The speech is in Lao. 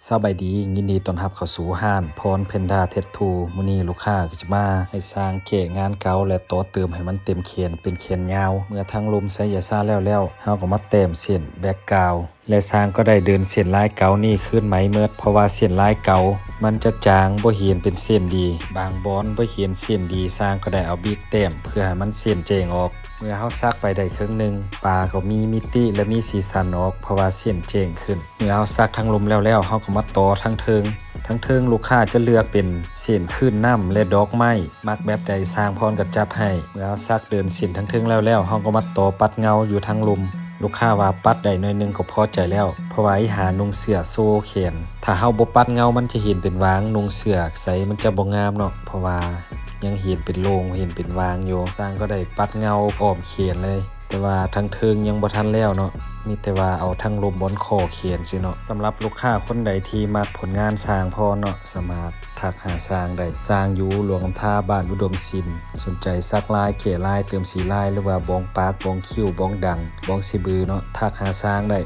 ສະບາຍດີ ຍິນດີຕ້ອນຮັບເຂົ້າສູ່ຮ້ານພອນແພນດ້າແທັດທູ. ມື້ນີ້ລູກຄ້າກໍຈະມາໃຫ້ຊ່າງແກ້ງານເກົ່າ ແລະ ຕໍ່ເຕີມໃຫ້ມັນເຕັມແຂນເປັນແຂນຍາວ. ເມື່ອທັງລົມໄຊຢາຊາແລ້ວໆ ເຮົາກໍມາແຕ້ມເສັ້ນແບັກກຣາວ ແລະ ຊ່າງກໍໄດ້ເດີນເສັ້ນລາຍເກົ່ານີ້ຄືນໃໝ່ໝົດ ເພາະວ່າເສັ້ນລາຍເກົ່າມັນຈະຈາງ ບໍ່ເຫັນເປັນເສັ້ນດີ. ບາງບ່ອນບໍ່ເຫັນເສັ້ນດີ ຊ່າງກໍໄດ້ເອົາບິກແຕ້ມເພື່ອໃຫ້ມັນເສັ້ນແຈ້ງອອກ. ເມື່ອເຮົາສັກໄປໄດ້ເຄິ່ງໜຶ່ງ ປາກໍມີມິຕິ ແລະ ມີສີສັນອອກ ເພາະວ່າເສັ້ນແຈ້ງຂຶ້ນ. ເມື່ອເຮົາສັກທັງລົມແລ້ວໆ ເຮົາກໍມາຕໍ່ທັງເທິງ. ທັງເທິງລູກຄ້າຈະເລືອກເປັນເສັ້ນຄື້ນນ້ຳ ແລະ ດອກໄມ້ ມັກແບບໃດຊ່າງພອນກໍຈັດໃຫ້. ເມື່ອເຮົາສັກເດີນເສັ້ນທັງເທິງແລ້ວໆ ເຮົາກໍມາຕໍ່ປັດເງົາຢູ່ທາງລຸ່ມ. ລູກຄ້າວ່າປັດໄດ້ໜ້ອຍໜຶ່ງກໍພໍໃຈແລ້ວ ເພາະວ່າອີ່ຫານຸ່ງເສື້ອໂຊແຂນ. ຖ້າເຮົາບໍ່ປັດເງົາມັນຈະເຫັນເປັນຫວ່າງ, ນຸ່ງເສື້ອໃສ່ມັນຈະບໍ່ງາມເນາະ ເພາະວ່າຍັງເຫັນເປັນໂລ່ງ ເຫັນເປັນຫວ່າງຢູ່. ຊ່າງກໍໄດ້ປັດເງົາອ້ອມແຂນເລີຍ. ແຕ່ວ່າທາງເທິງຍັງບໍ່ທັນແລ້ວເນາະ ມີແຕ່ວ່າເອົາທາງລຸ່ມບ່ອນຂໍ້ແຂນຊື່ເນາະ. ສຳລັບລູກຄ້າຄົນໃດທີ່ມັກຜົນງານຊ່າງພອນເນາະ ສາມາດທັກຫາຊ່າງໄດ້. ຊ່າງຢູ່ຫຼວງນ້ຳທາ ບ້ານອຸດົມສິນ. ສົນໃຈສັກລາຍ, ແກ້ລາຍ, ເຕີມສີລາຍ ຫຼືວ່າບອງປາກ, ບອງຄິ້ວ, ບອງດັງ, ບອງສະບືເນາະ ທັກຫາຊ່າງໄດ້.